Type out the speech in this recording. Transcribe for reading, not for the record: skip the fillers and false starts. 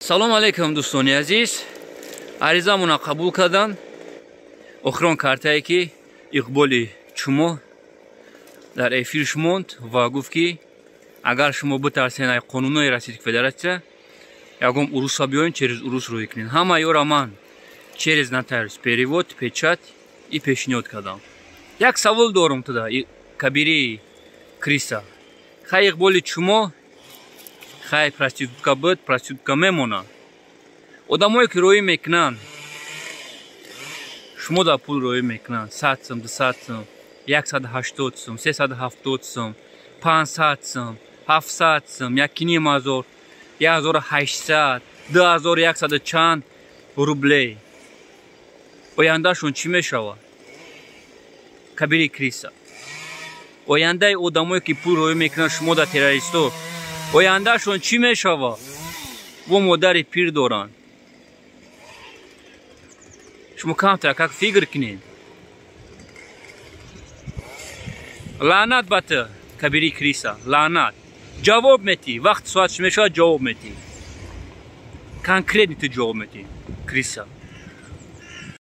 Салом алейкум, дӯстони азиз. Аризамона қабул кардан. Охирон картае ки Иқболи Чумо дар эфирш монд ва гуфт, ки агар шумо битарсен ай қонунҳои Российской Федерация, ягон уруса биёен, через урус рӯй кунед. Ҳама ёра ман через нотариус перевод, печать и пешниҳод кардам. Як савол дорум туда, кабири крыса. Хай, Иқболи Чумо, хай, проститутка буд, проститутка мемонад. Одамое ки роӣ мекунанд, шумо да пул роӣ мекунанд, 100 сум, 200 сум, 180 сум, 370 сум, 500 сум, 700 сум, 1500, 1800, 2100 чанд рублей, ояндашон чӣ мешавад? Кабири крыса, ояндаи одамое ки пул роӣ мекунанд шумо да, террористо, ояндаашон чӣ мешавад? Во модари пир доранд. Шумо камтар как фикр кунед. Лаънат ба ту, кабири крыса, лаънат. Ҷавоб метӣ, вақти соат чӣ мешавад, ҷавоб метӣ. Конкретно ту ҷавоб метӣ, крыса.